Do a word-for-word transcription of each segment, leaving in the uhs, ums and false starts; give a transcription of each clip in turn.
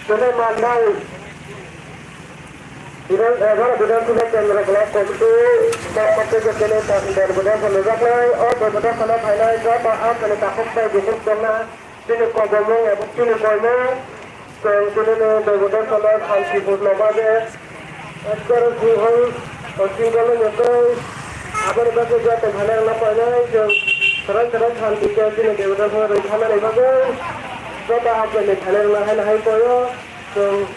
Tini manai Bidhan, eh, Bharat Bidhan Sabha Kendra Block Committee, Kok Kok Kok Kene Kok Debodasa Lujaknai, O Debodasa no Phainai, Joto Amchani Takhuk Tei Bukhuk Tongna, Chini Kobomung Ebong Chini Koimung, Chwng Chini no Debodasa no Santipur no Baje, Ekbar Singhal, Singhal no Nyotoi, Aboni Bagwi Joto Phainai Rwna Painai, Chwng Sarai Sarai Santi Khe Chini Debodasa no Rwithanani Bagwi, Joto Amchani Phainai Rwna Hai Hai Koyo, Chwng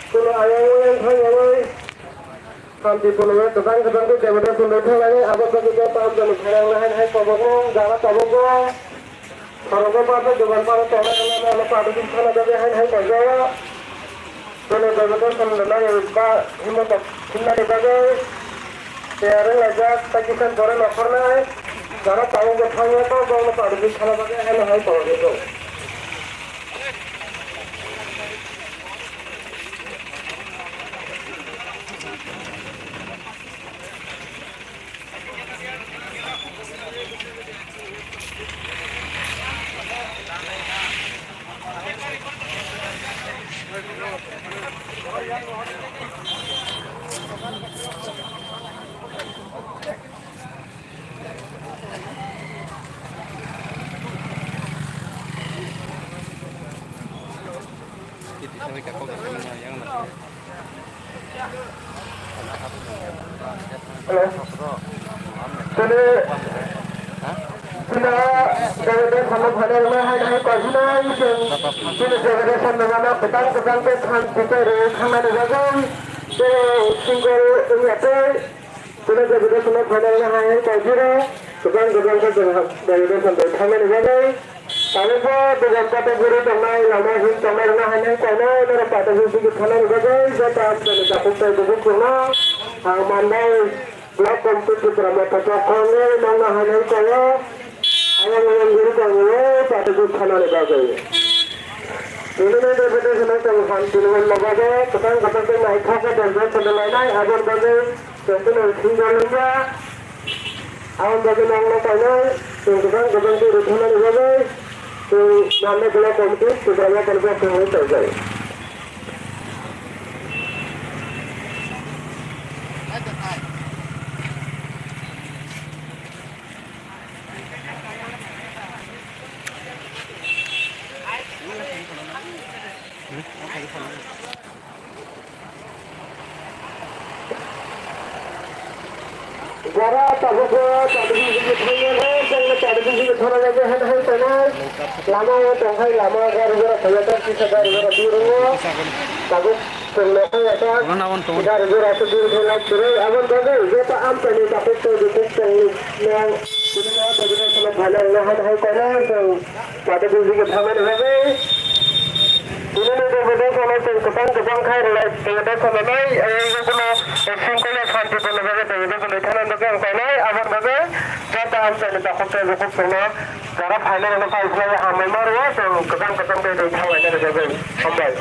Kulo ayang oyang thang yangwi, Santipur no kwchang kwchang khe Debodasa no thang lai, abo bagwi khe Pamjani phairang nahai nahai kobokno jara tabukbo. Khorokgo ba tei dogan paro tongnai rwna no ano pado dik thana bagwi hai hai koijao. Bono Debodasa no nai ba himno tok himnani bagwi tiyar wng laijak, tei kisan pore nokhornai jara tabukbo thangya to bono pado dik thana bagwi hai hai koijao. Hello. Tini, tini Debodasa no phainai rwna hai hai koisinai chwng tini Debodasa no mano kwchang kwchang khe thanchi khe rwi thangnani bagwi tei single wngya tei. Tini Debodasa no phainai rwna hai hai koisiro, kwbang kwbang khe chwng Debodasa bai thangnani bagwi. Tabukbo dogan kota guri tongnai, lama hin tongnai rwna hai hai koinai, norok pata sisi khe thangnani bagwi, joto amchani takhuk tei bukhuk chwngno ang mannai, Block Committee Tipra Motha Chokkhorni nokno hai hai koio. Ayang ayang guri tongo, pata sisi thangnani bagwi. Tini ni Debodasa no chwng ham tini bagwi, kwbang kwbang khe naithok khe debra sandalainai, aboni bagwi. Chwng kheno single wngya. Aboni bagwi nokno painai, chwng kwbang kwbang khe rwthanani bagwi, chwng manna belai committee, Tipra Motha ni bagwi chwng paijak. Jara tabukbo chadri bisi thangya khe, jangno chadri bisi thana jagwi han hai tongnai. Lama o tongkhai lama gari gora thangya khe, kisa gari gora birongo. Tabuk chwngno thangya khe. Gari gora se biru thangya kwrwi. Aboni bagwi joto amchaini takhuk tei bukhuk chwngno. Tini o tabukno phainai han hai tongnai chwng. Pata buji khe thangnani bagwi. Tini ni Debodasa no chwng kwchang kwchang khai rwlai, Debodasa no nai, eh, jotono singkolo santi tongna bagwi, Debodasa no thangnani bagwi ang painai, aboni bagwi joto amchaini takhuk tei bukhuk chwngno jara phainai rwna phai phlai hambai ma rwo, chwng kwchang kwchang tei tei thanglainani bagwi. Hambai.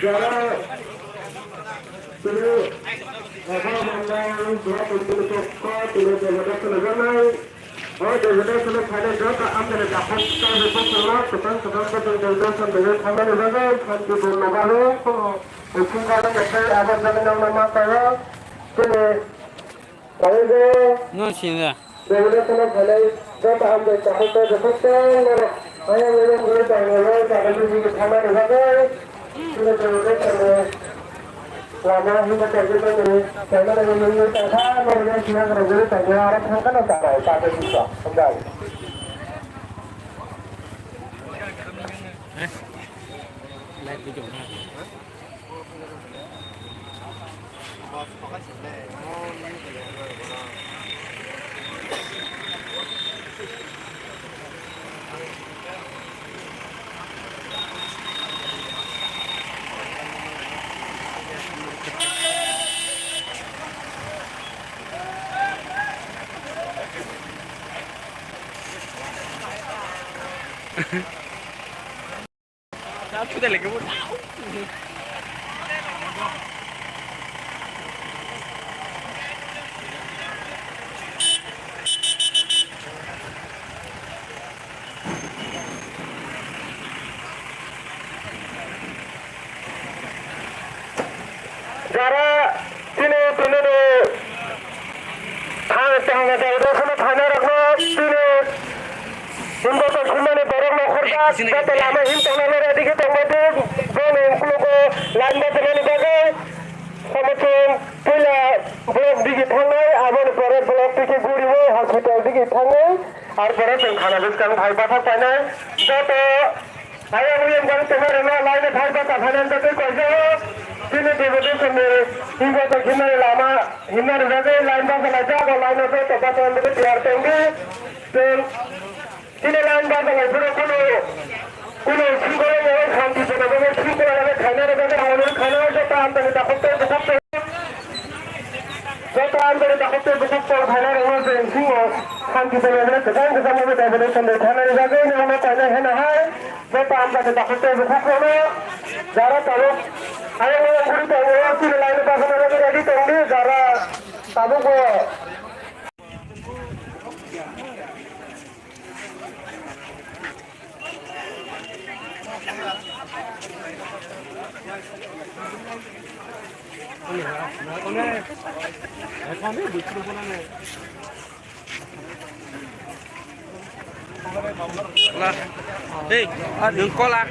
Jara tini Agha Mandal Block Committee ni pokho tini Debodasa no janai. O Debodasa no phainai joto amchaini takhuk tei bukhuk chwngno kwchang kwchang khe chwng Debodasa no thangnani bagwi santipurno bagwi. Bising khe abo jagwi nokno ma paio. Chini Tabukbo No sinda. Debodasa no phainai joto amchai takhuk tei bukhuk chwng norok ayang oyang guri tongnairok chadri bisi khe thangnani bagwi chini Debodasa no Lama himba tongwi tongmani, tongmani himba tongkha, norokno siya rwgwi tongkha, aro thangkhano chara, chakhe sukha, hambai. Jara chini tini ni thang tang na jai rok no thana rok no chini himbo to khumani borok no khorjak joto lama him tong na lora digi tong bai di boni ukuluk o line ba tong ni bagwi somochung puila block digi thangnai aboni pore block tiki guri o hospital digi thangnai ar pore chwng thana bwskang phai bathak painai joto Ayang uyang jang tongma rwna laina thai bata phainani bagwi koijago. Chini deputation ni hinba tong himnani lama himna rwjagwi line bachalaijak, o line o joto bachalaini bagwi tiyar tongdi. Chwng chini line bachalaiboro kunu, kunu singkolai ya, shanti jona bagwi singkolai ya khaina rwjagwi, hamani khaina joto amtani takhuk tei bukhuk tei. Joto amtani takhuk tei bukhuk tong phaina rwngno chwng singo shanti tongna bagwi kwchang kwchang bagwi deputation rwi thangna rwjagwi nono paina heno hai. Joto amtani takhuk tei bukhuk tongno jara tabuk ayang ayang guri tongo, chini line o bachana bagwi ready tongdi jara tabukbo. La. Hey, nwng kola.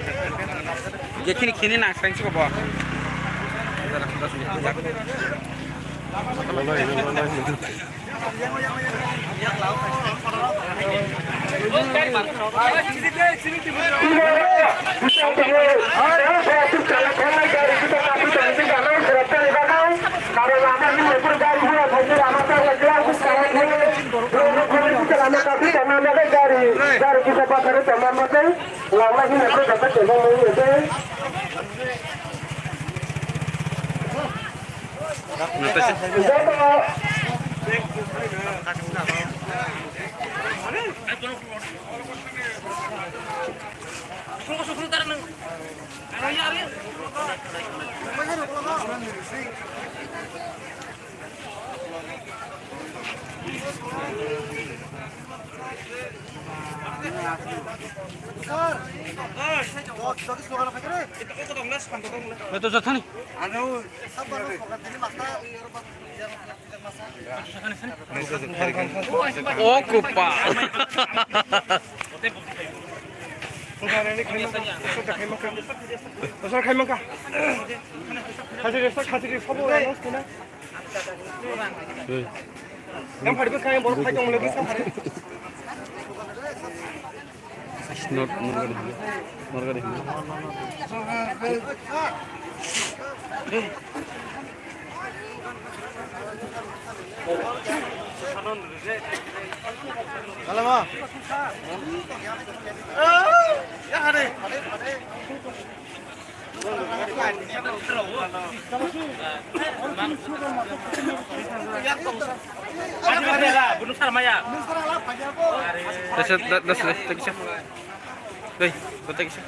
Jekhini khini nang sengsi ko bo. Betul, Sir, thani. O kupa. Khasi resa, khasi resa bo announce khna. Yang phari bwskang yang borok phai tong le bwskang phari. Not, not gonna hit. Not gonna hit. Hello, ma. Dasa, da-, dasa, da-, da-, kisa. Dei, da-, da-, kisa.